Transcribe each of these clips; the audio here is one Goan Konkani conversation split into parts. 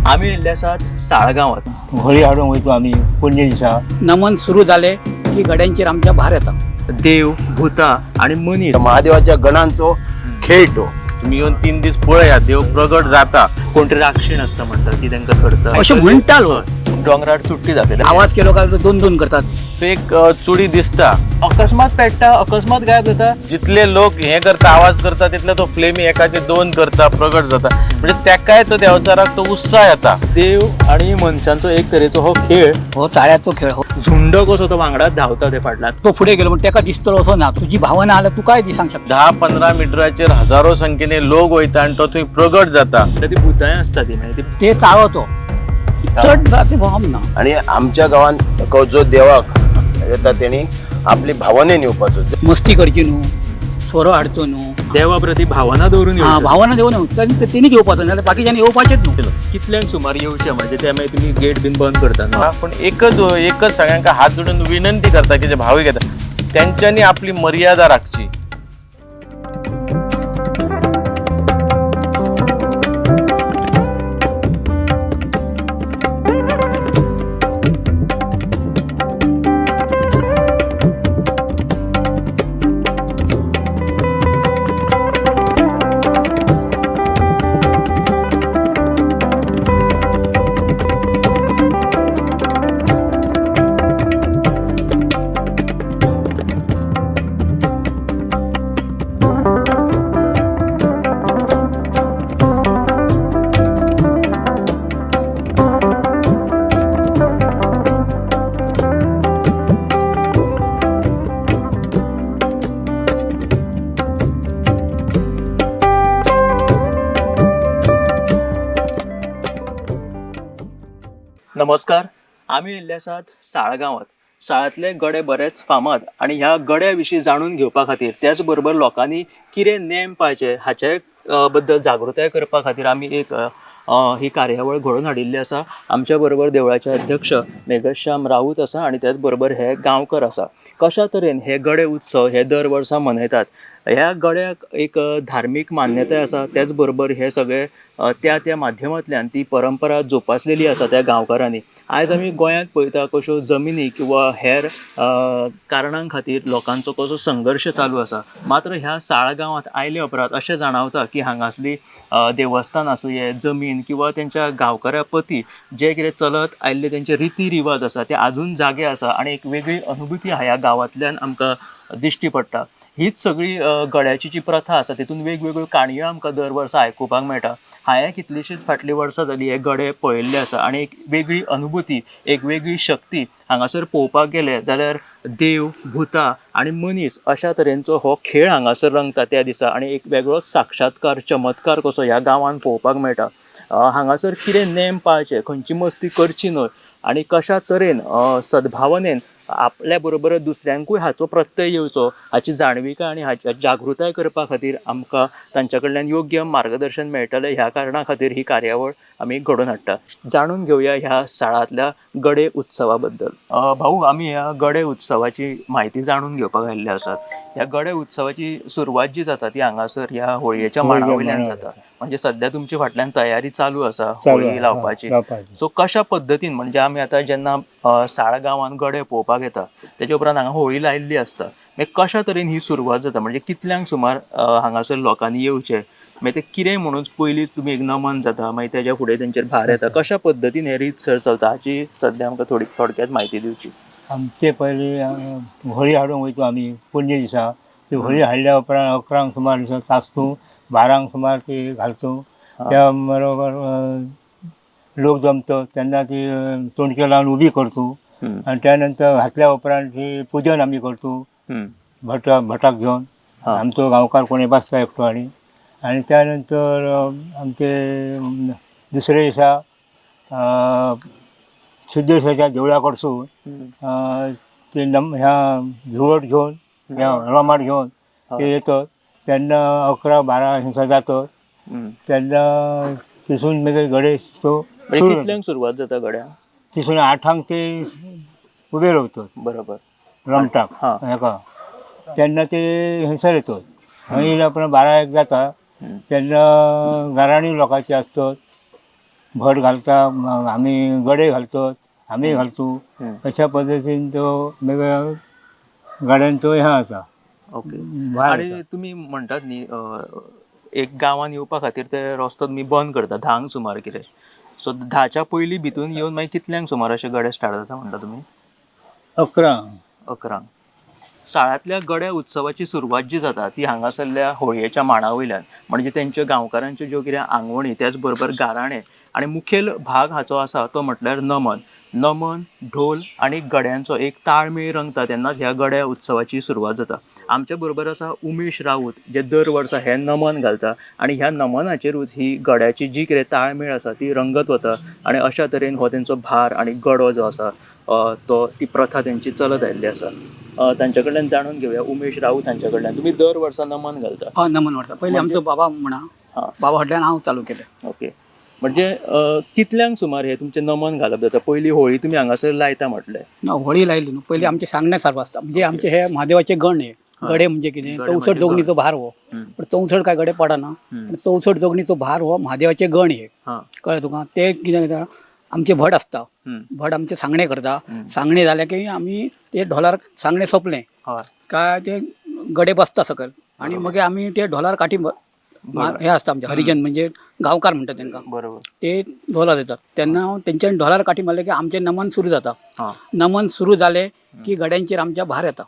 आमी येयल्ले आसात साळगांवांत. होळी हाडूंक वयतो आमी पुण्य दिसा. नमन सुरू जाले की गड्यांचेर आमच्या भार येता. देव, भुतां आनी मनीस. महादेवाच्या गणांचो खेळ तो. तुम्ही येवन 3 दीस पळया, देव प्रगट जाता. कोणतरी राक्षीण आसता म्हणटा ती तांकां करता अशें म्हणटालो. डोंगरार चुट्टी दाखयता. आवाज केलो काय दोन दोन करतात. सो एक चुडी दिसता, अकस्मात पेट्टा, अकस्मात गायब जाता. जितले लोक हे करता, आवाज करता, तितले तो फ्लेमी एकाचे दोन करता, प्रगट जाता. म्हणजे तेकाय तो देवचाराक तो उत्साह येता. देव आणि मनशांचो एक तरेचो हो खेळ. हो चाळ्याचो खेळ हो. झुंड कसो तो वांगडाच धांवता ते फाटल्यान. तो फुडें गेलो म्हण तेका दिसतलो असो ना, तुजी भावना आल्या तूं काय दिसांक शकता. 10-15 मिटराचेर हजारो संख्येने लोक वयता आणि तो थंय प्रगट जाता. ती भुतांय आसता ती मागीर ते चाळो तो चड ते भोंवप ना. आणि आमच्या गांवांत जो देवाक येता तेणी आपली भावनेन येवपाचो. मस्ती करची न्हू, सोरो हाडचो न्हू, देवा प्रती भावना दवरून हा येवचें. भावना देव न्हू तेणीच येवपाचो, नाल्यार बाकीच्यांनी येवपाचेच न्हू. कितल्यांक सुमार येवचें म्हणजे ते मागीर तुमी गेट बीन बंद करता न्हू? पूण एकच एकच सगळ्यांका हात जोडून विनंती करता की जे भावीक येता तेंच्यांनी आपली मर्यादा राखची. नमस्कार, आमी येयल्ले आसात साळगांवांत. साळांतले गडे बरेच फामाद आनी ह्या गड्या विशीं जाणून घेवपा खातीर त्याच बरोबर लोकांनी कितें नेम पाळचे हाचे बद्दल जागृताय करपा खातीर आमी एक ही कार्यावळ घडोवन हाडिल्ली आसा. आमच्या बरोबर देवळाचे अध्यक्ष मेघश्याम राऊत आसा आनी त्याच बरोबर हे गांवकर आसा. कशा तरेन हे गडे उत्सव हे दर वर्सा मनयतात, ह्या गड्याक एक धार्मीक मान्यताय आसा, त्याच बरोबर हे सगळे त्या त्या माध्यमांतल्यान ती परंपरा जोपासलेली आसा त्या गांवकारांनी. आयज आमी गोंयांत पळयता कश्यो जमिनी किंवा हेर कारणां खातीर लोकांचो कसो संघर्श चालू आसा. मात्र ह्या साळ गांवांत आयले उपरांत अशें जाणावता की हांगासली देवस्थान आसूं, जमीन किंवा तेंच्या गांवकाऱ्या पती जे कितें चलत आयिल्ले तेंचे रिती रिवाज आसा ते आजून जागे आसा आनी एक वेगळी अनुभूती ह्या गांवांतल्यान आमकां दिश्टी पडटा. हीच सगळी गड्याची जी प्रथा आसा तितून वेगवेगळ्यो काणयो आमकां दर वर्सा आयकुपाक मेळटा. हांवें कितलींशींच फाटलीं वर्सां जालीं हे गडे पळयल्ले आसा आनी एक वेगळी अनुभूती, एक वेगळी शक्ती हांगासर पळोवपाक गेले जाल्यार देव, भुतां आनी मनीस अशा तरेंचो हो खेळ हांगासर रंगता त्या दिसा आनी एक वेगळोच साक्षात्कार, चमत्कार कसो ह्या गांवांत पळोवपाक मेळटा. हांगासर कितें नेम पाळचे, खंयची मस्ती करची न्हय आनी कशा तरेन सद्भावनेन आपल्या बरोबर दुसऱ्यांकूय हाचो प्रत्यय येवचो हाची जाणविकाय आनी हाची जागृताय करपा खातीर आमकां तांच्या कडल्यान योग्य मार्गदर्शन मेळटलें. ह्या कारणा खातीर ही कार्यावळ आमी घडोवन हाडटा. जाणून घेवया ह्या साळांतल्या गडे उत्सवा बद्दल. भाऊ, आमी ह्या गडे उत्सवाची म्हायती जाणून घेवपाक आयिल्ले आसात. ह्या गडे उत्सवाची सुरवात जी जाता ती हांगासर ह्या होळयेच्या मांडा वयल्यान जाता. म्हणजे सद्या तुमच्या फाटल्यान तयारी चालू आसा होळी लावपाची. सो कशा पद्दतीन म्हणजे आमी आतां जेन्ना साळ गांवांत गडे पळोवपाक येता तेच्या उपरांत हांगा होळी लायिल्ली आसता, मागीर कशा तरेन ही सुरवात जाता, म्हणजे कितल्यांक सुमार हांगासर लोकांनी येवचें, मागीर ते कितें म्हणून पयलीं तुमी एक नमन जाता, मागीर तेज्या फुडें तेंचेर भार येता, कशा पद्दतीन हे रीत सर चलता हाची सद्या आमकां थोडी थोडक्यात म्हायती दिवची. आमचे पयलीं होळी हाडूंक वयतो आमी पुण्य दिसा. ती होळी हाडल्या उपरांत 11 सुमार दिसा तासतू, 12 सुमार ती घालतो. त्या बरोबर लोक जमतो तेन्ना ती तोंडक्यो लावन उबी करतो आनी त्यानंतर घातल्या उपरांत ती पुजन आमी करतो भटाक घेवन. आमचो गांवकार कोणी बसता एकटो. आनी आनी त्यानंतर आमचे दुसरे दिसा सिद्धेश्वराच्या देवळा कडसून ते ह्या धुवट घेवन, ह्या रोमाट घेवन ते येतात. तेन्ना 11-12 हिंसा जातात. तेन्ना तिसून मागीर गडे तो कितल्यांक सुरवात जाता गड्यांक? तिसून 8 ते उबे रावतात. बरोबर, रमटाक हेका. तेन्ना ते हंसर येतात. थंय येयल्या उपरांत 12-1 जाता. तेन्ना गाराणी लोकांची आसतात, भट घालता, आमी गडे घालतो, आमी घालतो. अशा पद्दतीन तो वेगळ्या गाड्यांचो ह्या आसा. ओके. भार आणि येता. तुमी म्हणटात न्ही, एक गांवान येवपा खातीर ते रस्तो तुमी बंद करता 10क सुमार कितें, सो 10च्या पयलीं भितून येवन मागीर कितल्यांक सुमार अशे गडे स्टार्ट जाता म्हणटा तुमी? 11. 11. साळांतल्या गड्या उत्सवाची सुरवात जी जाता ती हांगासरल्या होळयेच्या मांडा वयल्यान, म्हणजे तेंच्यो गांवकारांच्यो ज्यो कितें आंगवणी, त्याच बरोबर गाराणें आनी मुखेल भाग हाचो आसा तो म्हटल्यार नमन. नमन, ढोल आनी गड्यांचो एक ताळमेळ रंगता तेन्नाच ह्या गड्या उत्सवाची सुरवात जाता. आमच्या बरोबर आसा उमेश राऊत, जे दर वर्सा हें नमन घालता आनी ह्या नमनाचेरूच ही गड्याची जी कितें ताळमेळ आसा ती रंगत वता आनी अशा तरेन हो तेंचो भार आनी गडो जो आसा तो ती प्रथा तेंची चलत आयिल्ली आसा. तांच्या कडल्यान जाणून घेवया, उमेश राऊत हांच्या कडल्यान. तुमी दर वर्सा नमन घालता? हय, नमन व्हरता. पयलीं आमचो बाबा म्हणा, बाबा फाटल्यान हांव चालू केलें. ओके, म्हणजे कितल्यांक सुमार हे तुमचें नमन घालप जाता? पयली होळी तुमी हांगासर लायता म्हटलें. ना, होळी लायली न्हू पयलीं आमचें सांगणें सारको आसता. म्हणजे आमचे हे म्हादेवाचे गण, हे गडे म्हणजे कितें, गडे चौसठ म्हणजे जोगणीचो भार हो. पण चौसठ काय गडे पडना, पण 64 जोगणीचो भार हो म्हादेवाचे गण हे. कळ्ळें तुका? ते कितें जाता, आमचे भट आसता, भट आमचे सांगणे करता. सांगणे जाले की आमी ते ढोलार सांगणे सोंपलें काय ते गडे बसता सकयल आनी मागीर आमी ते ढोलार काठी हे आसता आमचे हरिजन, म्हणजे गांवकार म्हणटा तांकां, ते ढोलार येतात तेन्ना तेंच्यानी ढोलार काठी मारले की आमचें नमन सुरू जाता. नमन सुरू जालें की गड्यांचेर आमच्या भार येता.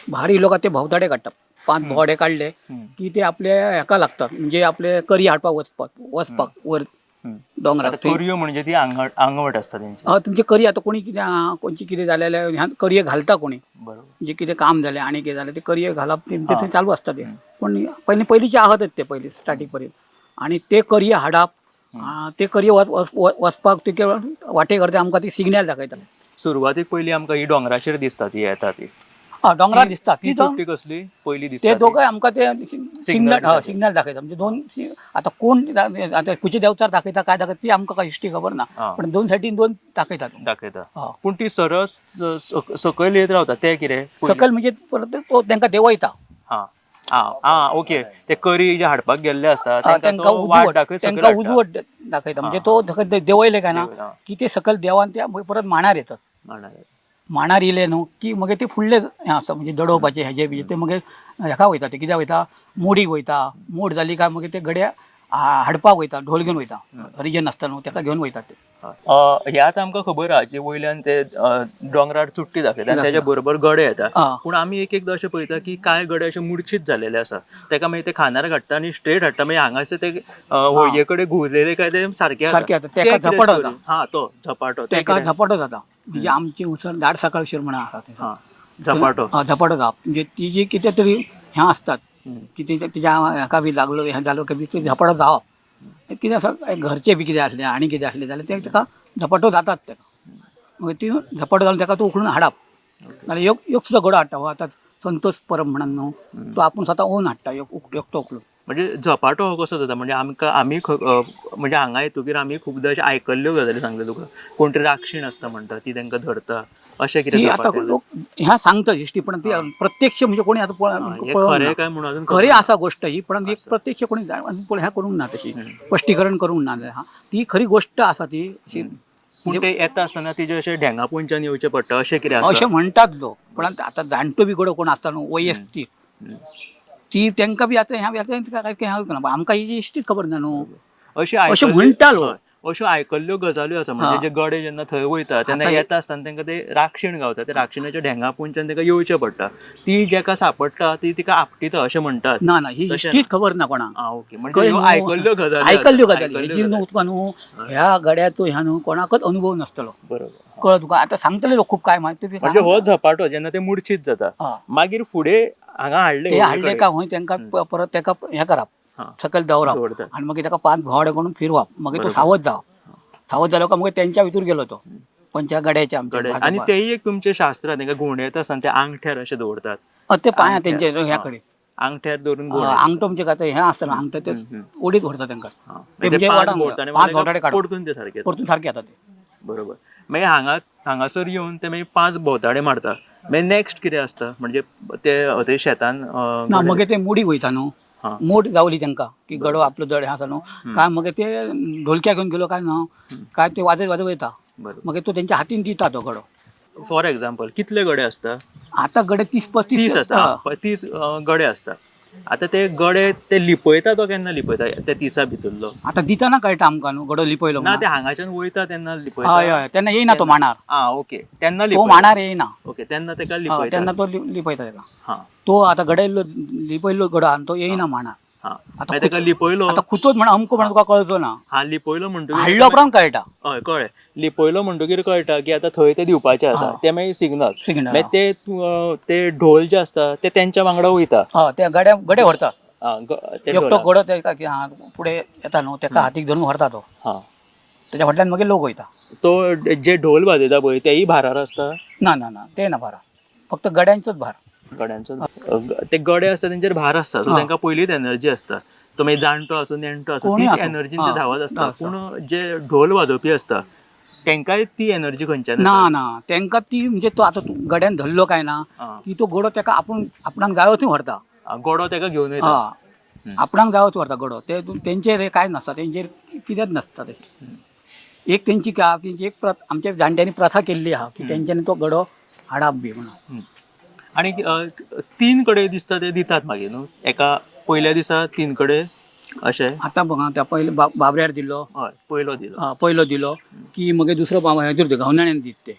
भार इलो काय ते भोंवताडे काडटा, 5 भोंवाडे काडले की ते आपले हेका लागतात, म्हणजे आपले करी हाडपाक वचपाक, वचपाक वर दोंगराक. आता करयो म्हणजे ती आंगवट आसता तेंची. हय, तुमचे करी आतां कोणी कितें आहा, कोणची कितें जालें जाल्यार ह्या करये घालता कोणी, म्हणजे कितें काम जालें आनी कितें जालें ते करये घालप तेंचें थंय चालू आसता ते. पूण पयलीं पयलींचे आहतच ते पयलीं स्टार्टींग पर्यंत. आनी ते करये हाडप, ते करये वचपाक ते वाटे करता आमकां ती सिग्नल दाखयता. सुरवातीक पयलीं आमकां ही डोंगराचेर दिसता ती येता ती. हय, दोंगरार दिसता ती ती. चोपटी कसली पयलीं दिसता? ते ती? दोगांय आमकां ते सिग्नल, दाखयता. सिग्नल दाखयता. म्हणजे दोन आतां कोण आतां खंयचे देंवचार दाखयता काय दाखयता ती आमकां काय हिश्टी खबर ना, पण दोन सायडीन दोन दाखयतात. दाखयता. हय. पूण ती सरस सकयल येत रावता ते कितें पयलीं? सकयल म्हणजे परत तो तांकां देंवयता. हा हा हा, ओके, ते करी जे हाडपाक गेल्ले आसता तांकां तांकां तो वाट उजवट, दाखयत सकयल तांकां हाडटा. उजवट दाखयता. म्हणजे तो देंवयले काय ना देंवयला. की ते सकयल देवान ते परत माणार येतात. मांडार. माणार येयले न्हू की मगीर ते फुडले हें आसा, म्हणजे दडोवपाचे हेजे बिजे ते मगीर हेका वयता, ते कित्याक वयता, मोडीक वयता. मोड जाली काय मगीर ते गडे हाडपाक वयता, ढोल घेवन वयता, हरिजन आसता न्हू ताका घेवन वयतात ते. हे आतां आमकां खबर आहा जे वयल्यान ते दोंगरार चुट्टी दाखयता आनी तेच्या बरोबर गडे येता. पूण आमी एक एकदां अशें पळयता की कांय गडे अशे मुर्छीत जालेले आसा, तेका मागीर ते खांदार काडटा आनी स्ट्रेट हाडटा, मागीर हांगासर ते होळये कडेन घुंवलेले काय ते सारके जाता. सारके जाता. ते तेका कितें झपाटो story? जाता. हा, तो झपाटो. ते ताका कितें? झपाटो जाता. म्हणजे आमची उसळ दाड सकाळ उशीर म्हणून आसा ते. हा, झपाटो. हय, झपाटो जावप म्हणजे ती जी कितें तरी हें आसतात की ते तेज्या हेका बी लागलो हें जालो की बी ते झपाटो जावप कितें आसा, घरचे बी कितें आसलें आनी कितें आसलें जाल्यार ते ताका झपाटो जातात ताका. मागीर ती झपाटो जावन ताका तो उखलून हाडप, नाल्यार एक एक सुद्दां गडो हाडटा हो आतां संतोष परब म्हणून न्हू तो आपूण स्वता ओन हाडटा एकटो उखलून. म्हणजे झपाटो हो कसो जाता? म्हणजे आमकां आमी म्हणजे हांगा येतकीर आमी खुबदां अशें आयकल्ल्यो गजाली सांगता तुका, कोण तरी राक्षीण आसता म्हणटा ती तांकां धरता अशें कितें ती आतां झपाट्यान? लोक ह्या सांगता हिश्टी, पण ती प्रत्यक्ष म्हणजे कोणी आतां हे पळोवंक खरें ना. काय म्हणून अजून खरी आसा गोष्ट ही, पण एक प्रत्यक्ष कोणी अजून हें करूंक ना, तशी स्पश्टीकरण करूंक ना. हा, ती खरी गोष्ट आसा ती अशी. पूण ते येता आसतना तेजे अशें ढेंगा पुंच्यान येवचें पडटा अशें कितें आसा अशें म्हणटात लोक. पण आतां जाणटो बी गडो कोण आसता न्हू वयस्तीक ती तांकां बी आतां ह्या आतां काय हें ना, आमकां ही इश्टीच खबर ना न्हू. अशें अशें म्हणटा लोक. हय, अश्यो आयकल्ल्यो गजाल्यो आसा. म्हणजे जे गडे जेन्ना थंय वयता तेन्ना आतां येता आसतना तांकां ते राक्षीण गावता, त्या राक्षिणाच्या ढेंगा पुंच्यान तांकां येवचें पडटा, ती जेका सापडटा ती तिका आपटिता अशें म्हणटात. ना ना, ही तशें इश्टीच खबर ना कोणाक. आं, ओके, म्हणजे कळ्ळें ह्यो न्हू? आयकल्ल्यो गजाली आसा. आयकल्ल्यो गजाली आयकल्ल्यो हेजी न्हू गजाली. तुका न्हू ह्या गड्याचो ह्या न्हू कोणाकच अनुभव नासतलो. बरोबर. कळ्ळें तुका? आतां सांगतले लोक खूब काय माहिती ते म्हणजे हो झपाटो जेन्ना ते मुर्छीत जाता मागीर फुडें हांगा हाडले ते हाडले काय हूंय तांकां परत ताका हें करप, सकयल दवरप दवरतात. आनी मागीर ताका 5 भोंवाडे करून फिरवप, मागीर तो सावध जावप. सावध जालो काय मागीर तेंच्या भितर गेलो तो कोणच्या गड्याच्या आमच्या गडे. भाजपा. आनी तेय एक तुमचे शास्त्र तांकां घुंवडे येता आसतना ते आंगठ्यार अशें दवरतात. हय, ते पांया तेंच्या ह्या कडेन आंगठ्यार दवरून घुंवडे. आंगठो म्हणजे काय हें आसता ना आंगठो, ते ओडीत व्हरता तांकां. ते म्हणजे म्हणजे पांच वाडांक भोंवतणी 5 भोंवताडे काडप, परतून ते सारके परतून सारके येता ते. बरोबर. मागीर हांगासर येवन ते मागीर 5 भोंवताडे मारता, मागीर नेक्स्ट कितें आसता? म्हणजे ते ते शेतान ना, मागीर ते मुडीक वयता न्हू. मोड जावली तांकां की गडो आपलो जड आसा न्हू काय, मगीर ते ढोलक्या घेवन गेलो काय ना काय ते वाजयत वाजयत वयता, मागीर तो तेंच्या हातीन दिता तो गडो. फॉर एक्झाम्पल कितले गडे आसता? आता गडे 30 35 30 आसता. 30 गडे आसता. आता ते गडे ते लिपयता तो केन्ना लिपयता त्या 30 भितरलो? आता दितना कळटा आमकां न्हू गडो लिपयलो ना ते हांगाच्यान वयता तेन्ना लिपयता. हय हय, तेन्ना येयना तो माणार. आ ओके, तेन्ना तो माणार येयना. ओके, तेन्ना तेका लिपयता. तेन्ना तो लिपयता तेका. हां तो आता गडे लिपयल्लो गडो आनी तो येयना माणार. हां, आता तेका लिपयलो. आता खुचोच म्हण अमको म्हण तुका कळचो ना. हां, लिपयलो म्हणटकीर हाडलो उपरांत कळटा. हय कळ्ळें. लिपयलो म्हणटकीर कळटा की आतां थंय ते दिवपाचे आसा, ते मागीर सिग्नल सिग्नल. मागीर ते ते ढोल जे आसता ते तेंच्या वांगडा वयता. हय, ते गडे गडे व्हरता. एकटो गडो तेका फुडें येता न्हू तेका हातीक धरून व्हरता तो. हां, तेच्या फाटल्यान मागीर लोक वयता. तो जे ढोल वाजयता पळय तेय भारार आसता? ना ना ना, ते ना भारा, फक्त गड्यांचोच भार. गड्यांचो ते गडे आसता तेंचेर भार आसता, सो तांकां पयलींच एनर्जी आसता. तो मागीर जाणटो आसूं नेणटो आसूं तीच एनर्जीन ते धांवत आसता. पूण जे ढोल वाजोवपी आसता तेंकांय ती एनर्जी खंयच्यान? ना ना, तेंकां ती म्हणजे तो आतां गड्यान धरलो काय ना की तो गडो तेका आपूण आपणाक जायो थंय व्हरता. गडो तेका घेवन वयता. आपणाक जायो थंय व्हरता गडो. ते तेंचेर कांय नासता, तेंचेर कितेंच नासता तशें. एक तेंची काय तेंची एक आमच्या जाणट्यांनी प्रथा केल्ली आहा की तेंच्यांनी तो गडो हाडप बी म्हणून. आनी 3 कडेन दिसता ते दितात मागीर न्हू, एका पयल्या दिसा 3 कडेन अशें? आतां बघ त्या पयले बाबऱ्यार दिलो. हय, पयलो दिलो. पयलो दिलो की मागीर दुसरो हेजेर दिलो, घावनाण्यान दीत ते.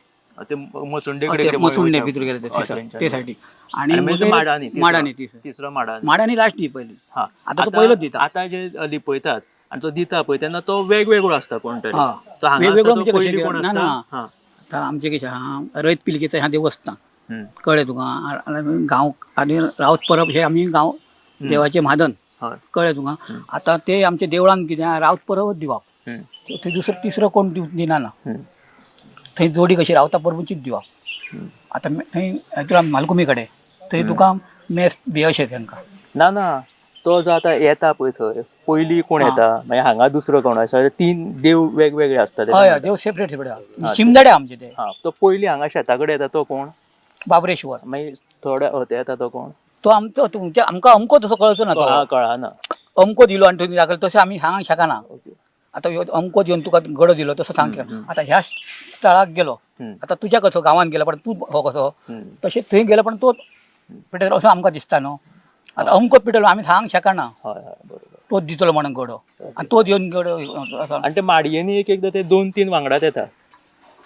ते मसुंडे कडेन मसुंडे भितर गेले ते सायडीक. आनी माडांनी, माडांनी तिसरो माडांनी, माडांनी लास्ट दी पयली. आतां तो पहिलोच दिता. आतां जे लिपयतात आनी तो दिता पळय तेन्ना तो वेगवेगळो आसता कोण तरी. वेगवेगळो म्हणजे कशें? ना ना, आतां आमचें कशें आहा, रयत पिलगेचें ह्या देवस्थान कळ्ळें तुका. गांव आनी रावत परब हे आमी गांव देवाचें म्हादन कळ्ळें तुका. आतां ते आमच्या देवळान कितें रावत परबच दिवप, थंय दुसरो तिसरो कोण दिना ना. थंय जोडी कशी रावता परबूचीच दिवप. आतां थंय तुला मालकुमी कडेन थंय तुका मेस बी अशें तांकां. ना ना, तो जो आतां येता पळय थंय पयलीं कोण येता, मागीर हांगा दुसरो कोण आसा, 3 देव वेगवेगळे आसता. हय हय, देव सेपरेट सेपरेट शिमदाडे आमचे ते. हां, तो पयलीं हांगा शेता कडेन येता तो कोण? बाबरेश्वर. मागीर थोडे हते येता तो कोण? तो आमचो तुमच्या आमकां अमको तसो कळचो ना, तो कळना अमको दिलो आनी थंय दाखयलो तशें आमी सांगूंक शकना. आतां अमको दिवन तुका गडो दिलो तसो सांग. आतां ह्या स्थळाक गेलो, आतां तुज्या कसो गांवांत गेलो पण तूं हो कसो तशें थंय गेलो पण तो पेटलो असो आमकां दिसता न्हू. आतां अमको पेटलो आमी सांगूंक शकना. हय हय, बरोबर. तो दितलो म्हणून गडो आनी तो दिवन गडो. आनी ते माडयेनी एक एकदां ते 2-3 वांगडाच येता,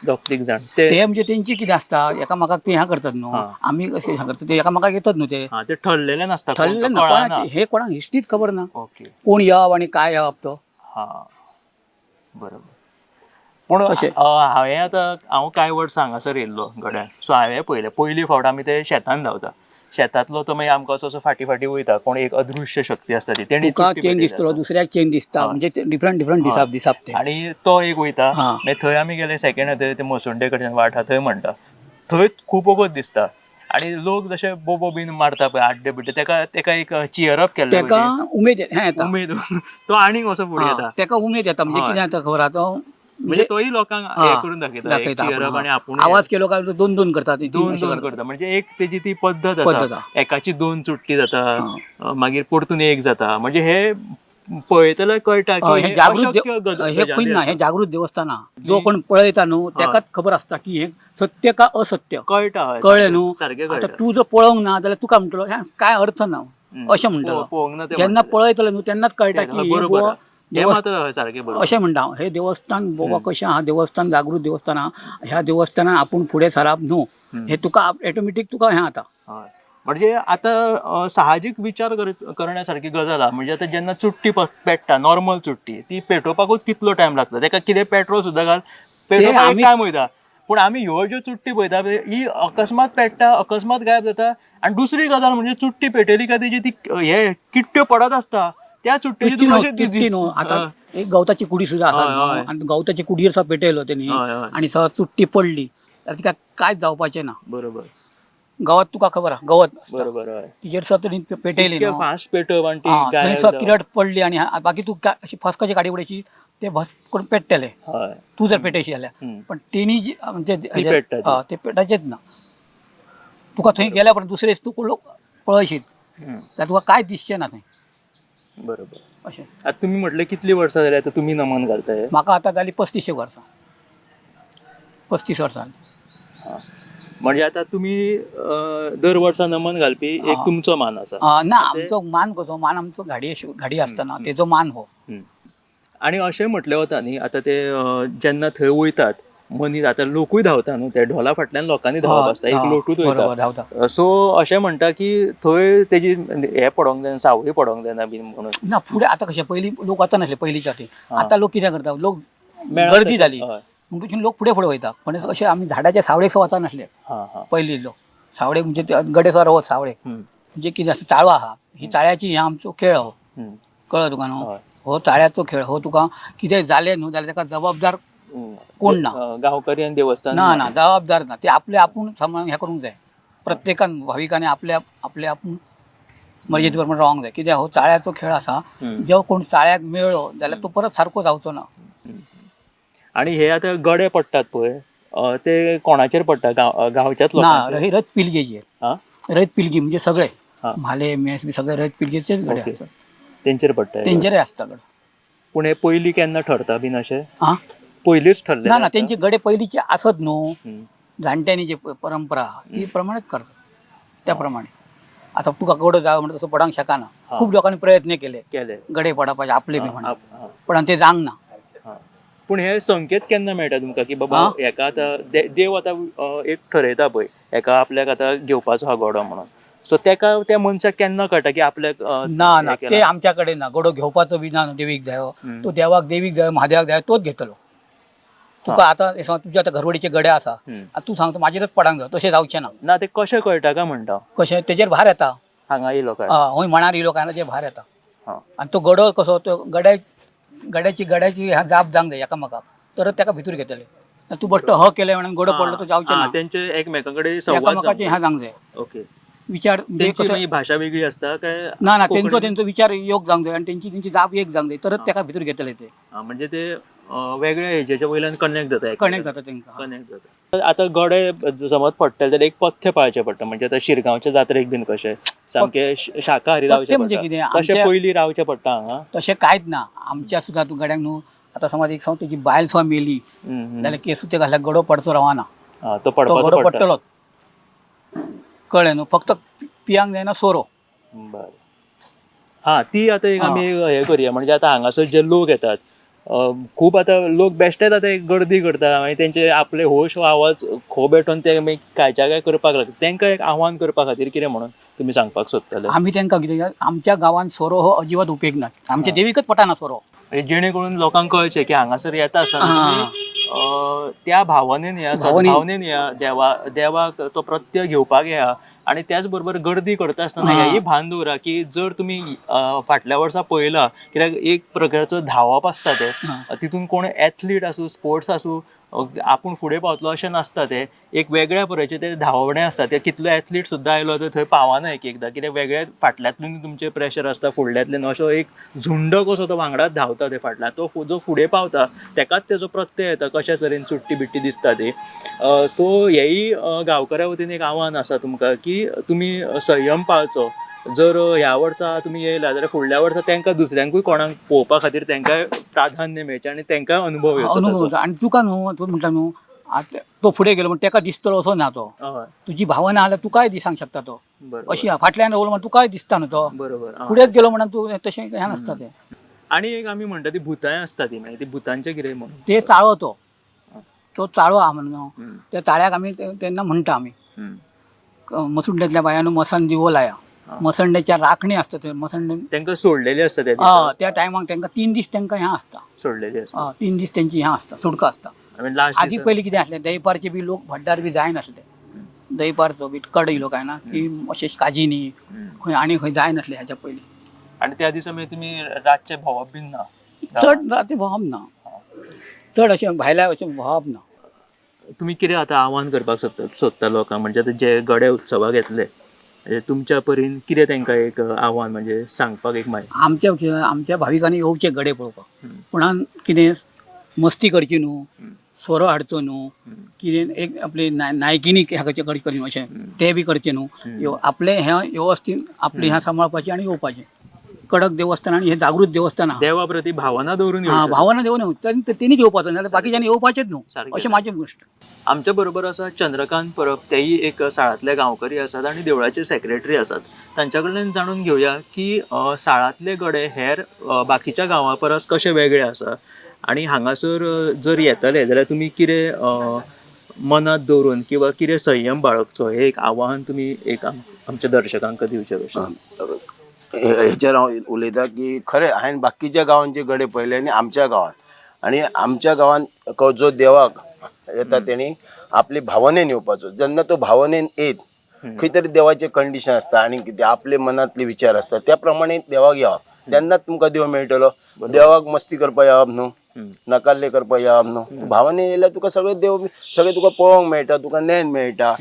2-3 जाण. ते म्हणजे तेंची कितें आसता, एकामेकाक ते ह्या करतात न्हू, आमी कशें ह्या करतात ते एकामेकाक येतात न्हू. ते ते ठरलेले नासता, ठरलेले ना, हे कोणाक हिस्ट्रीच खबर ना कोण येवप आनी काय येवप तो. हां बरोबर. पूण अशें हांवें आतां हांव कांय वर्सां हांगासर येयल्लो गड्यान, सो हांवें पळयलें पयली फावट आमी ते शेतान धांवता, शेतांतलो तो मागीर आमकां असो असो फाटीं फाटीं वयता, कोण एक अदृश्य शक्ती आसता ती तेणी तुका चेन दिसतलो, दुसऱ्याक चेन दिसता, म्हणजे डिफरंट डिफरंट दिसप दिसप ते. आनी तो एक वयता, मागीर थंय आमी गेले सेकंड थंय ते मसुंडे कडच्यान वाट आहा थंय म्हणटा, थंय खूब वगत दिसता. आनी लोक जशे बोबो बीन मारता पळय आड्डे बिड्डे, तेका तेका एक चियरअप केल्लें, तेका उमेद हें येता, उमेद, तो आनीक असो फुडें येता, तेका उमेद येता. म्हणजे कितें जाता खबर आहा, तो म्हणजे तोय लोकांक हे करून दाखयता, आनी आपूण आवाज केलो काय 2-2 करता, 2-2 करता. म्हणजे एक तेजी ती पद्दत आसा, एकाची 2 चुट्टी जाता, मागीर परतून 1 जाता. म्हणजे हे पळयतल्याक कळटा की हे जागृत, हे खंय ना, हे जागृत देवस्थान जो कोण पळयता न्हू तेकाच खबर आसता की हे सत्य का असत्य, कळटा, कळ्ळें न्हू. आतां तूं जर पळोवंक ना जाल्यार तुका म्हणटलो काय अर्थ ना अशें म्हणटलो. जेन्ना पळयतलो न्हू तेन्नाच कळटा की अशें म्हणटा हांव, हे देवस्थान बाबा कशें आहा, देवस्थान जागृत देवस्थान आहा, ह्या देवस्थानान आपूण फुडें सरप न्हू हे तुका ऑटोमेटीक तुका हें जाता. म्हणजे आतां साहजीक विचार करण्यासारखी गजाल आहा. म्हणजे आतां जेन्ना चुट्टी पेट्टा, नॉर्मल चुट्टी, ती पेटोवपाकूच कितलो टायम लागता, तेका कितें पेट्रोल सुद्दां घाल, पेटोवपाक टायम वयता. पूण आमी ह्यो ज्यो चुट्टी पळयता ही अकस्मात पेट्टा, अकस्मात गायब जाता. आनी दुसरी गजाल म्हणजे चुट्टी पेटयली काय तेजी ती हे किट्ट्यो पडत आसता त्या चुट्टी. आतां एक गवताची कुडी सुद्दां आसा, आनी गवताची कुडयेर सुद्दां पेटयलो तेणी आनी सगळं चुट्टी पडली जाल्यार तिका कांयच जावपाचें ना. बरोबर, गवत तुका खबर आहा, गवत बरोबर, तिजेर सुद्दां तेणी पेटयली, फास्ट पेटोवप आनी थंय सुद्दां किरट पडली आनी बाकी तूं अशी फस्काची काडी उडयशी ते भस करून पेट्टले तूं जर पेटयशी जाल्यार. पण तेणी जी म्हणजे ते पेटाचेच ना. तुका थंय गेल्या पण दुसरे तूं लोक पळयशीत जाल्यार तुका कांय दिसचें ना थंय. बरोबर. अशें. आतां तुमी म्हटलें कितली वर्सां जाली आतां तुमी नमन घालताय? म्हाका आतां जाली 35 वर्सां, 35 वर्सां. म्हणजे आतां तुमी दर वर्सा नमन घालपी एक तुमचो मान आसा. ना, आमचो मान कसो, मान आमचो घाडी घाडी आसतना तेजो मान हो. आनी अशें म्हटलें वता न्ही आतां ते जेन्ना थंय वयतात मनीस, आतां लोकूय धांवता न्हू, ते ढोला फाटल्यान लोकांनी धांवप आसता, एक लोटूच वयता. सो अशें म्हणटा की थंय तेजी हें पडोंक जायना, सावळी पडोंक जायना बीन म्हणून. ना, फुडें आतां कशें पयलीं लोक वचनासले पयलींच्या फाटी, आतां लोक कितें करता, लोक गर्दी जाली म्हणून लोक फुडें फुडें वयता. पण अशें आमी झाडाच्या सावळेक सुद्दां वचनासले पयलीं लोक. सावळेक म्हणजे गडे सुद्दां रावत सावळेक, म्हणजे कितें आसता चाळो आहा, ही चाळ्याची हे आमचो खेळ हो, कळ्ळो तुका न्हू? हो चाळ्याचो खेळ हो, तुका कितें जालें न्हू जाल्यार ताका जबाबदार कोण ना, गांवकरी आनी देवस्थान ना ना जबाबदार ना, ते आपले आपूण सांबाळून हें करूंक जाय. प्रत्येकान भाविकांनी आपले आपले आपूण मर्जेती प्रमाण रावंक जाय. कित्याक हो चाळ्याचो खेळ आसा, जेव्हा कोण चाळ्याक मेळ्ळो जाल्यार तो परत सारको जावचो ना. आनी हे आतां गडे पडटात पळय, ते कोणाचेर पडटा? गांवच्याच ना, लोकांचेर? रयत पिलगेचेर. रयत पिलगी म्हणजे सगळे म्हाले मेस बी सगळे रयत पिलगेचेच गडे आसतात, तेंचेर पडटा, तेंचेरय आसता गडो. पूण हे पयलीं केन्ना ठरता बीन अशें? पयलींच ठरले ना ना, तेंचे गडे पयलींचे आसत न्हू, जाणट्यांनी जे परंपरा ती प्रमाणेच करतात त्या प्रमाणे. आतां तुका गडो जाय म्हणटा तसो पडोंक शकना, खूब लोकांनी प्रयत्न केले गडे पडपाचे आपले बी म्हणून, पण ते जावंक ना. पूण हे संकेत केन्ना मेळटा तुमकां की बाबा हेका आतां देव आतां एक ठरयता पळय हेका आपल्याक आतां घेवपाचो हा गडो म्हणून, सो तेका त्या मनशाक केन्ना कळटा की आपल्याक ना ना, ते आमच्या कडेन ना, गडो घेवपाचो बी ना, देवीक जायो तो, देवाक देवीक जायो म्हादेवाक जायो तोच घेतलो. तुका आतां तुज्या आतां घरवडीचे गडे आसा, तूं सांगता म्हाजेरच पडांक जाय, तशें जावचें ना. ना, ते कशें कळटा काय म्हणटा? कशें तेजेर भार येता, हांगा येयलो काय हय मणार येयलो काय ना तेजेर भार येता. आनी तो गडो कसो, तो गड्या गड्याची गड्याची जाप जावंक जाय एकामेकाक, तरच ताका भितर घेतले. तूं बश्टो ह केलें म्हणून गडो पडलो तो जावचें ना. तेंचे एकमेकां कडेन संवाद एकामेकाचे ह्या जावंक जाय. ओके, विचार म्हणजे भाशा वेगळी आसता काय? ना ना, तेंचो तेंचो विचार योग जावंक जाय आनी तेंची तेंची जाप एक जावंक जाय, तरच ताका भितर घेतले ते. म्हणजे ते वेगळ्या हेजेच्या वयल्यान कनेक्ट जाता, कनेक्ट जाता तेंकां, कनेक्ट जाता. आतां गडे समज पडटले जाल्यार एक पथ्य पाळचें पडटा, म्हणजे आतां शिरगांवच्या जात्रेक बीन कशें सामकें शाकाहारी रावचें म्हणजे कितें तशें पयलीं रावचें पडटा हांगा? तशें कांयच ना आमच्या सुद्दां. तूं गड्यांक न्हू आतां समज एक समज तुजी बायल सुद्दां मेली जाल्यार केसूं ते घातल्यार गडो पडचो रावना, तो गडो पडटलोच, कळ्ळें न्हू? फक्त पियांक जायना सोरो. बरें, हां, ती आतां एक आमी हें करुया. म्हणजे आतां हांगासर जे लोक येतात खूब, आतां लोक बेश्टेच आतां एक गर्दी करता, मागीर तेंचे आपले होश आवाज खो भेटोवन ते मागीर कायच्या काय करपाक लागता. तेंकां एक आव्हान करपा खातीर कितें म्हणून तुमी सांगपाक सोदतले? आमी तेंकां कितें, आमच्या गांवांत सोरो हो अजिबात उपेग ना, आमच्या देवीकच पटाना सोरो. जेणे करून लोकांक कळचें की हांगासर येता आसतना त्या भावनेन या, सद्भावनेन या, देवाक तो प्रत्यय घेवपाक या. आनी त्याच बरोबर गर्दी करता आसतना हेंय भान दवरा की जर तुमी फाटल्या वर्सा पळयलां, कित्याक एक प्रकारचो धांवप आसता ते, तितून कोण एथलीट आसूं स्पोर्ट्स आसूं आपूण फुडें पावतलो अशें नासता, ते एक वेगळ्या तरेचे ते धांवणे आसता. ते कितलो एथलीट सुद्दां आयलो तर थंय पावना एक एकदां, कित्याक वेगळ्या फाटल्यांतल्यान तुमचें प्रेशर आसता, फुडल्यांतल्यान असो एक झुंड कसो तो वांगडाच धांवता ते फाटल्यान, तो जो फुडें पावता तेकाच तेजो प्रत्यय येता कशा तरेन चुट्टी बिट्टी दिसता ती. सो हेंय गांवकऱ्या वतीन एक आव्हान आसा तुमकां की तुमी संयम पाळचो. जर ह्या वर्सा तुमी येयला जाल्यार फुडल्या वर्सा तेंकां दुसऱ्यांकूय कोणाक पळोवपा खातीर तेंकांय प्राधान्य मेळचें आनी तेंकांय अनुभव येवचो. अनुभव. आनी तुका न्हू, तूं म्हणटा न्हू आतां तो फुडें गेलो म्हण तेका दिसतलो असो ना तो, तुजी भावना जाल्यार तुकाय दिसांक शकता तो, अशी फाटल्यान रावलो म्हण तुकाय दिसता न्हू तो, बरोबर, फुडेंच गेलो म्हणून तूं तशें हें नासता तें. आनी एक आमी म्हणटा ती भुतांय आसता ती, मागीर ती भुतांचें कितें म्हणून ते चाळो, तो चाळो आहा म्हणून त्या चाळ्याक आमी तेन्ना म्हणटा आमी मसुंडेंतल्या बायांनो मसन दिवो लाया, मसंडेच्या राखणी आसता ते मसंडे तेंकां सोडलेली आसता त्या टायमाक तेंकां 3 दीस तेंकां हें आसता, सोडलेली आसता 3 दीस तेंची हें आसता, सुटका आसता. आदी पयलीं कितें आसलें, दयपारचे बी लोक भड्डार बी जायनासले, दयपारचो बी कड येयलो काय ना की अशें काजीनी खंय आनी खंय जायनासले ह्याच्या पयलीं. आनी त्या दिसा मागीर तुमी रातचें भोंवप बीन ना? चड राती भोंवप ना, चड अशें भायल्या अशें भोंवप ना. तुमी कितें आतां आव्हान करपाक सोदता लोकांक, म्हणजे आतां जे गडे उत्सवाक येतले तुमच्या परीन कितें तेंकां एक आव्हान म्हणजे सांगपाक एक माहिती? आमच्या भाविकांनी येवचे गडे पळोवपाक, पूण कितें मस्ती करची न्हू, सोरो हाडचो न्हू, कितें एक आपली नायकिनी ह्या कडेन अशें तें बी करचें न्हू, आपलें हें वेवस्थीत आपलें हें सांबाळपाचें आनी येवपाचें. कडक देवस्थान आनी हें जागृत देवस्थान आहा. देवा प्रती भावना दवरून हा येवचें. भावना देवन येवं तेणीच येवपाचो, नाजाल्यार बाकीच्यांनी येवपाचेच न्हू, सारकें. अशें म्हाजें गोश्ट. आमच्या बरोबर आसा चंद्रकांत परब, तेय एक साळांतले गांवकरी आसात आनी देवळाचे सेक्रेटरी आसात. तांच्या कडल्यान जाणून घेवया की साळांतले गडे हेर बाकीच्या गांवां परस कशे वेगळे आसा आनी हांगासर जर येतले जाल्यार तुमी कितें मनांत दवरून किंवा कितें संयम बाळगचो, हें एक आवाहन तुमी एक आमच्या दर्शकांक दिवचें कशें. हेचेर हांव उलयतां की खरें हांवें बाकीच्या गांवांचे गडे पळयले आनी आमच्या गांवांत, आनी आमच्या गांवांत जो देवाक येता तेणी आपले भावनेन येवपाचो. जेन्ना तो भावनेन येत खंय तरी देवाचें कंडिशन आसता आनी कितें आपले मनांतले विचार आसता त्या प्रमाणे देवाक येवप, तेन्नाच तुमकां देव मेळटलो. देवाक मस्ती करपाक येवप न्हू, नकाल्ले करपाक येवप न्हू. भावनेन येयल्यार तुका सगळें देव सगळें तुका पळोवंक मेळटा, तुका ज्ञान मेळटा,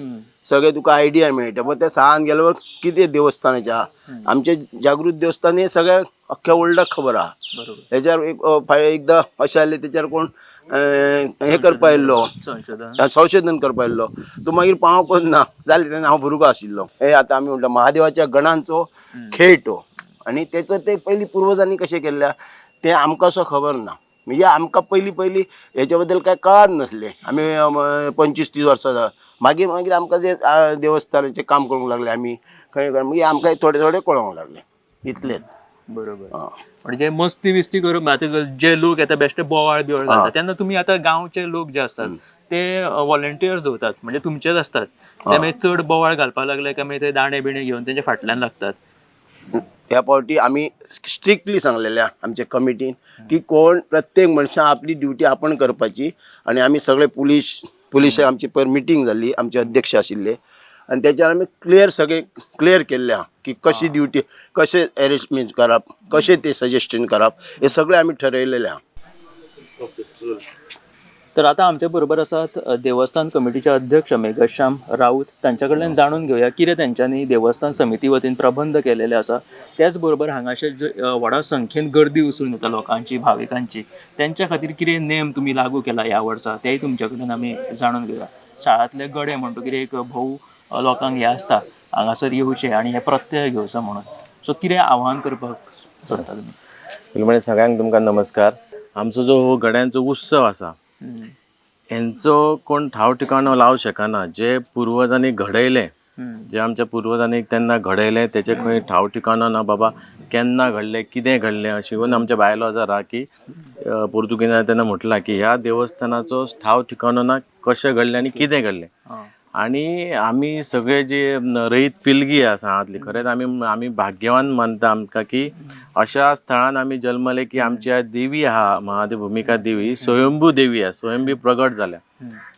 सगळें तुका आयडिया मेळटा. पण त्या साळान गेल्यावर कितें देवस्थानाचें आहा, आमचे जागृत देवस्थान हे सगळ्या अख्ख्या वर्ल्डाक खबर आहा. हेच्यार एक एकदां अशें जालें तेच्यार कोण हें करपा येयल्लो, संशोधन करपा येयल्लो, तो मागीर पावंक ना जालें तेन्ना हांव भुरगो आशिल्लो. हे आतां आमी म्हणटा महादेवाच्या गणांचो खेळ तो, आनी तेचो ते पयलीं पुर्वजांनी कशें केल्लें तें आमकां असो खबर ना. म्हणजे आमकां पयलीं पयलीं हेच्या बद्दल कांय कळच नासलें. आमी 25-30 वर्सां जालीं, मागीर मागीर आमकां जे देवस्थानाचें काम करूंक लागले आमी खंय खंय, मागीर आमकां थोडें थोडें कळोंक लागलें इतलेंच. बरोबर. म्हणजे मस्ती बिस्ती करून आतां जे लोक येता बेश्टे बोवाळ बिवाळ घालतात तेन्ना तुमी आतां गांवचे लोक जे आसतात ते व्हॉलंटियर्स दवरतात, म्हणजे तुमचेच आसतात, ते मागीर चड बोवाळ घालपाक लागले काय मागीर ते दाणे बिणे घेवन तेंच्या फाटल्यान लागतात. ह्या फावटी आमी स्ट्रिक्टली सांगलेलें आमच्या कमिटीन की कोण प्रत्येक मनशान आपली ड्युटी आपण करपाची. आनी आमी सगळे पुलीस आमची पयर मिटींग जाल्ली, आमचे अध्यक्ष आशिल्ले आनी तेच्यार आमी क्लियर सगळे क्लियर केल्लें आहा की कशी ड्युटी, कशें एरेंजमेंट करप, कशें ते सजेशन करप, हे सगळें आमी ठरयलेलें आहा. तर आता आमच्या बरोबर आसात देवस्थान कमिटीचे अध्यक्ष मेघश्याम राऊत. तांच्या कडल्यान जाणून घेवया कितें तेंच्यांनी देवस्थान समिती वतीन प्रबंध केलेले आसा, त्याच बरोबर हांगासर जे व्हडा संख्येन गर्दी उसळून येता लोकांची, भाविकांची, तेंच्या खातीर कितें नेम तुमी लागू केला ह्या वर्सा तेय तुमच्या कडल्यान आमी जाणून घेवया. साळांतले गडे म्हणटकीर एक भोव लोकांक हें आसता हांगासर येवचें आनी हे प्रत्यय घेवचो म्हणून, सो कितें आव्हान करपाक सोदता तुमी? पयलीं म्हणल्यार सगळ्यांक तुमकां नमस्कार. आमचो जो हो गड्यांचो उत्सव आसा हेंचो कोण ठाव ठिकाणो लावंक शकना. जे पुर्वजांनी घडयलें, जे आमच्या पुर्वजांनी तेन्ना घडयलें तेचें खंय ठाव ठिकाणो ना बाबा, केन्ना घडलें कितें घडलें. अशें करून आमच्या बायलो आसा की पोर्तुगीजान तेन्ना म्हटलां की ह्या देवस्थानाचो ठाव ठिकाणो ना, कशें घडलें आनी कितें घडलें. आनी आमी सगळे जे रयत पिळगी आसा हांगातली, खरेंच आमी भाग्यवान मानता आमकां की अशा स्थळान आमी जल्मले की आमची देवी आहा महादेव भुमिका देवी, स्वयंभू देवी आहा, स्वयंभू प्रगट जाल्या.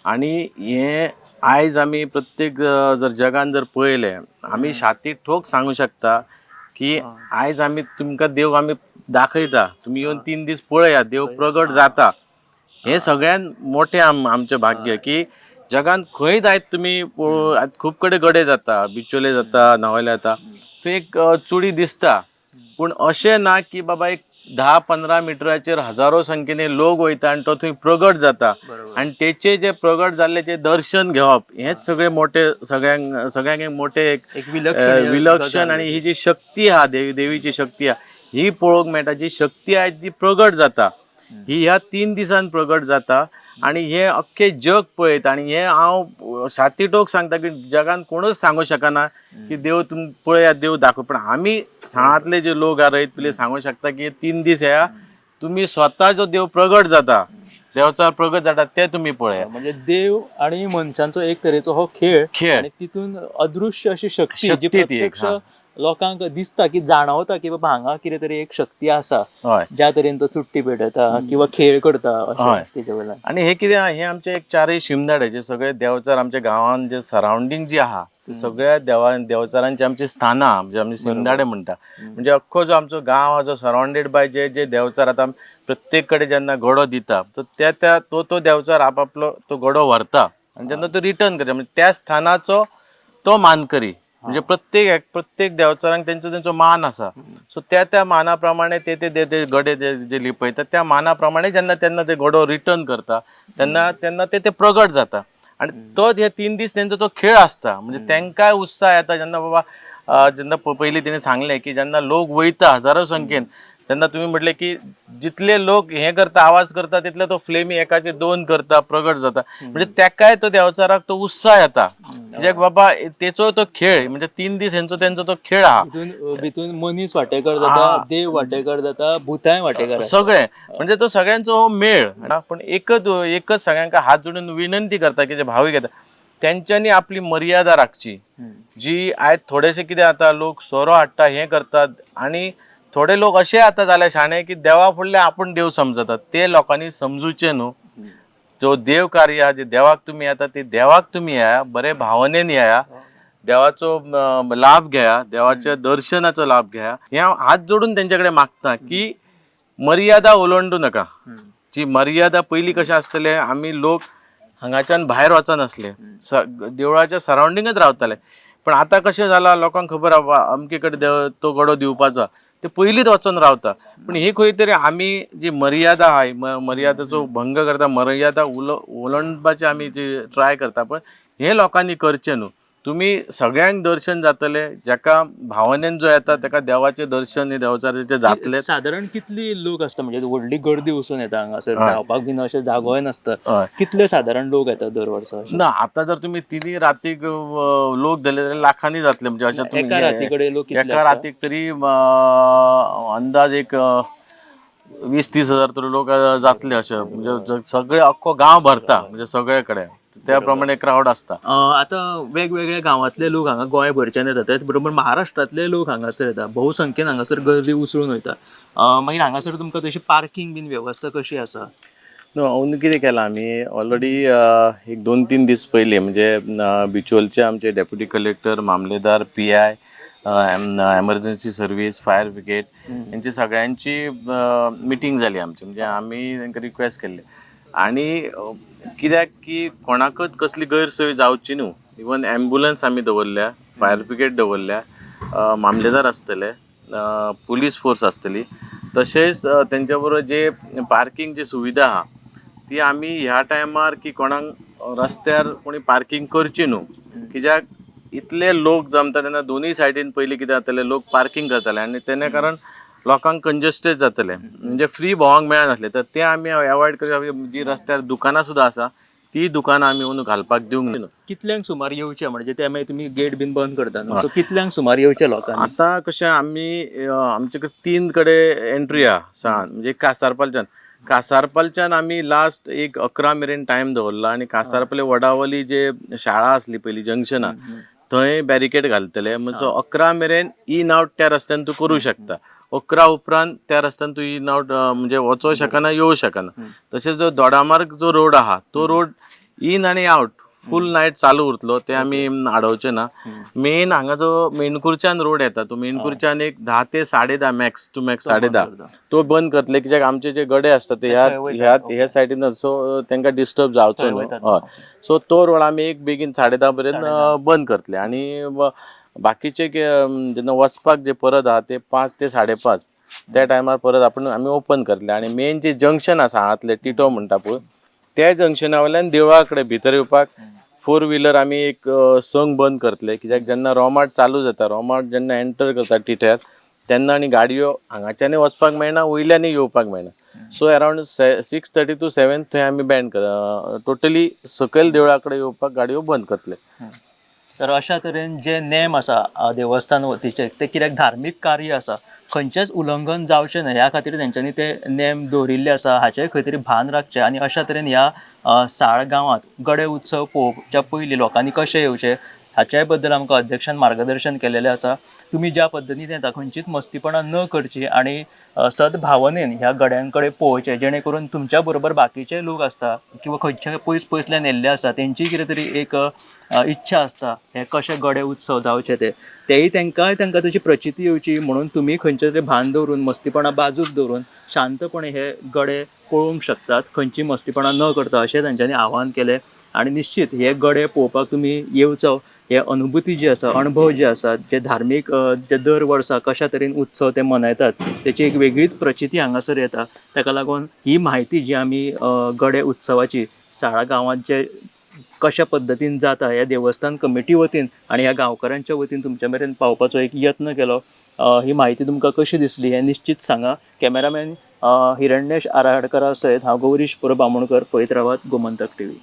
आनी हें आयज आमी प्रत्येक जर जगान जर पळयलें आमी छाती ठोक सांगू शकता की आयज आमी तुमकां देव आमी दाखयता, तुमी येवन 3 दीस पळयात देव प्रगट जाता. हें सगळ्यान मोठें आमचें भाग्य की जगान खंय जायत तुमी खूब कडेन गडे जाता, बिचोले जाता, न्हावले जाता, थंय एक चुडी दिसता, पूण अशें ना की बाबा एक 10-15 मिटराचेर हजारो संख्येने लोक वयता आनी तो थंय प्रगट जाता आनी तेचे जे प्रगट जाल्ले जे दर्शन घेवप हेंच सगळें मोठें सगळ्यांक सगळ्यांक एक मोठें एक विलक्षण. आनी ही जी शक्ती आहा देवीची शक्ती आहा ही पळोवंक मेळटा. जी शक्ती आहा ती प्रगट जाता, ही ह्या 3 दिसान प्रगट जाता आनी हे अख्खें जग पळयता. आनी हें हांव छाती ठोक सांगता की जगान कोणूच सांगू शकना की देव तुम पळयात देव दाखय, पण आमी साळांतले जे लोक आहा रयत पिले सांगू शकता की 3 दीस ह्या तुमी स्वता जो देव प्रगट जाता, देवचार प्रगट जाता ते तुमी पळयात. म्हणजे देव आणि मनशांचो एक तरेचो हो खेळ खेळ आणि तितून अदृश्य अशी शक्ती जी प्रत्यक्ष लोकांक दिसता की जाणवता की बाबा हांगा कितें तरी एक शक्ती आसा, ज्या तरेन तो चुट्टी पेटयता किंवा खेळ करता तेजे वयल्यान. आनी हे कितें आहा, हे आमचे एक चारय शिमदाडे जे सगळे देवचार आमच्या गांवान जे सरावंडींग जी आहा ते सगळ्या देवचारांची आमची स्थानां म्हणजे आमी शिमदाडे म्हणटा. म्हणजे अख्खो जो आमचो गांव आहा जो सरावंडेड बाय जे जे देवचार आतां प्रत्येक कडेन जेन्ना गडो दिता तो त्या त्या तो तो देवचार आपापलो तो गडो व्हरता आनी जेन्ना तो रिटर्न करता म्हणजे त्या स्थानाचो तो मानकरी. म्हणजे प्रत्येक प्रत्येक देवचारांक तेंचो तेंचो मान आसा. सो त्या त्या माना प्रमाणे ते ते ते गडे जे लिपयतात त्या माना प्रमाणे जेन्ना तेन्ना ते गडो रिटर्न करता तेन्ना तेन्ना ते ते प्रगट जाता. आनी तो हे 3 दीस तेंचो तो खेळ आसता. म्हणजे तेंकांय उत्साह येता जेन्ना बाबा जेन्ना पयलीं तेणी सांगलें की जेन्ना लोक वयता हजारो संख्येन तेन्ना तुमी म्हटलें की जितले लोक हे करता आवाज करता तितले तो फ्लेमी एकाचे दोन करता, प्रगट जाता. म्हणजे तेकाय तो देंवचाराक तो उत्साह येता कित्याक बाबा तेचो तो खेळ म्हणजे 3 दीस हेंचो तेंचो तो खेळ आहा. भितून मनीस वांटेकर जाता, देव वांटेकर जाता, भुतांय वांटेकर, सगळे म्हणजे तो सगळ्यांचो हो मेळ. पण एकच एकच सगळ्यांक हात जोडून विनंती करता की जे भावीक येता तेंच्यांनी आपली मर्यादा राखची. जी आयज थोडेशे कितें जाता लोक सोरो हाडटा हें करतात आनी थोडे लोक अशे आतां जाले शाणे की देवा फुडले आपूण देव समजतात, ते लोकांनी समजूचे न्हू. जो देव कार्य आहा, जे देवाक तुमी येता ते देवाक तुमी येया, बरे भावनेन येया, देवाचो लाभ घेया, देवाच्या दर्शनाचो लाभ घेया. हे हांव हात जोडून तेंचे कडेन मागता की मर्यादा ओलांडू नका. जी मर्यादा पयलीं कशें आसतलें आमी लोक हांगाच्यान भायर वचनासले, देवळाच्या सरावंडिंगच रावताले. पण आतां कशें जालां लोकांक खबर आसा अमके कडेन देव तो गडो दिवपाचो, ते पयलींच वचोन रावता. पण ही खंय तरी आमी जी मर्यादा आहा मर्यादेचो भंग करता, मर्यादा ओलांडपाची आमी जी ट्राय करता, पण हे लोकांनी करचें न्हू. तुमी सगळ्यांक दर्शन जातलें, जाका भावनेन जो येता ताका देवाचें दर्शन हे देवचाराचें जातलें. सादारण कितली लोक आसता, म्हणजे व्हडली गर्दी वचून येता हांगासर, धांवपाक बीन अशें जागोय नासता, कितले सादारण लोक येता दर वर्सा? ना आतां जर तुमी तिनूय रातीक लोक धरले जाल्यार लाखांनी जातले. म्हणजे अशें एका राती कडेन लोक एका रातीक तरी अंदाज एक 20-30 हजार तरी लोक जातले अशें. म्हणजे सगळे अख्खो गांव भरता, म्हणजे सगळे कडेन त्या प्रमाणे क्रावड आसता. आतां वेगवेगळ्या गांवांतले लोक हांगा गोंय भरच्यान येता, त्याच बरोबर महाराष्ट्रांतले लोक हांगासर येता, बहुसंख्येन हांगासर गर्दी उसळून वयता. मागीर हांगासर तुमकां तशी पार्किंग बीन वेवस्था कशी आसा? न्हू अंदू कितें केलां आमी ऑलरेडी एक 2-3 दीस पयलीं म्हणजे बिचोलचे आमचे डेप्युटी कलेक्टर, मामलेदार, PI, emergency service, fire brigade यांची सगळ्यांची मिटींग जाली आमची. म्हणजे आमी तांकां रिक्वेस्ट केल्ले आनी कित्याक की कोणाकच कसली गैरसोय जावची न्हू. इवन एम्बुलन्स आमी दवरल्या, फायर ब्रिगेड दवरल्या, मामलेदार आसतले, पुलीस फोर्स आसतली, तशेंच तेंच्या बरोबर जे पार्किंगची सुविधा आहा ती आमी ह्या टायमार की कोणाक रस्त्यार कोणी पार्किंग करची न्हू. कित्याक इतले लोक जमता तेन्ना दोनूय सायडीन पयलीं कितें जातालें लोक पार्किंग करताले आनी तेन्ना कारण लोकांक कंजस्टेड जातलें, म्हणजे फ्री भोंवंक मेळनासलें. तर तें आमी एवॉयड करया. जी रस्त्यार दुकानां सुद्दां आसा ती दुकानां आमी अंदू घालपाक दिवंक ना. कितल्यांक सुमार येवचें, म्हणजे ते मागीर तुमी गेट बीन बंद करता न्हू, सो कितल्यांक सुमार येवचें लोकांनी? आतां कशें आमी आमचे कडेन 3 कडेन एंट्री आहा सळान, म्हणजे कासारपालच्यान, कासारपालच्यान आमी लास्ट एक 11 मेरेन टायम दवरला आनी कासारपाले वडावली जे शाळा आसली पयलीं जंक्शना थंय बॅरिकेड घालतले. म्हणजे 11 मेरेन इन आवट त्या रस्त्यान तूं करूं शकता. 11 उपरांत त्या रस्त्यान तूं इन आवट म्हणजे वचों शकना, येवं शकना. तशेंच जो दोडामार्ग जो रोड आहा तो रोड इन आनी आवट फूल नायट चालू उरतलो, ते आमी आडोवचे ना. मेन हांगा जो मेणकुरच्यान रोड येता तो मेणकुरच्यान एक 10 ते 10:30 मॅक्स टू मॅक्स 10:30 तो बंद करतले. कित्याक आमचे जे गडे आसता ते ह्या ह्या ह्या सायडीन, सो तांकां डिस्टर्ब जावचो न्हू. हय, सो तो रोड आमी एक बेगीन 10:30 पर्यंत बंद करतले. आनी बाकीचे जेन्ना वचपाक जे परत आहा ते 5 ते 5:30 त्या टायमार परत आपण आमी ओपन करतले. आनी मेन जे जंक्शन आसा हांगातलें टिटो म्हणटा पळय त्या जंक्शना वयल्यान देवळा कडेन भितर येवपाक 4 व्हिलर आमी एक संग बंद करतले. कित्याक जेन्ना रोमाट चालू जाता, रोमाट जेन्ना एंटर करता टिट्यार तेन्ना आनी गाडयो हांगाच्यानय वचपाक मेळना, वयल्यानय येवपाक मेळना. सो अरावंड 6:30 to 7 थंय आमी बॅन टोटली सकयल देवळा कडेन येवपाक गाडयो बंद करतले. तर अशा तरेन जे नेम आसा देवस्थान वतीचे ते कित्याक धार्मीक कार्य आसा, खंयचेंच उल्लंघन जावचें न्हय ह्या खातीर तेंच्यांनी ते नेम दवरिल्ले आसा, हाचें खंय तरी भान राखचें. आनी अशा तरेन ह्या साळ गांवांत गडे उत्सव पळोवच्या पयलीं लोकांनी कशें येवचें हाच्याय बद्दल आमकां अध्यक्षान मार्गदर्शन केलेलें आसा. तुमी ज्या पद्दतीन येता खंयचीच मस्तीपणां न करची आनी सद्भावनेन ह्या गड्यां कडेन पळोवचें, जेणे करून तुमच्या बरोबर बाकीचे लोक आसता किंवा खंयचे पयस पयसल्यान येयल्ले आसता तेंची कितें तरी एक इच्छा आसता हे कशे गडे उत्सव जावचे ते तेय तांकां तांकां ताची प्रचिती येवची म्हणून तुमी खंयचे तरी भान दवरून मस्तीपणां बाजूक दवरून शांतपणे हे गडे पळोवंक शकतात, खंयची मस्तीपणां न करता अशें तांच्यांनी आवाहन केलें. आनी निश्चित हे गडे पळोवपाक तुमी येवचो, हे अनुभूती जी आसा, अणभव जे आसा, जे धार्मीक जे दर वर्सा कशा तरेन उत्सव ते मनयतात तेची एक वेगळीच प्रचिती हांगासर येता. ताका लागून ही म्हायती जी आमी गडे उत्सवाची साळा गांवांत जे कशा पद्दतीन जाता ह्या देवस्थान कमिटी वतीन आनी ह्या गांवकारांच्या वतीन तुमच्या मेरेन पावपाचो एक यत्न केलो. ही म्हायती तुमकां कशी दिसली हें निश्चीत सांगा. कॅमेरामॅन हिरण्येश आराडकरा सयत हांव गौरीश परब आमोणकर, पळयत रावात गोमंतक टीव्ही.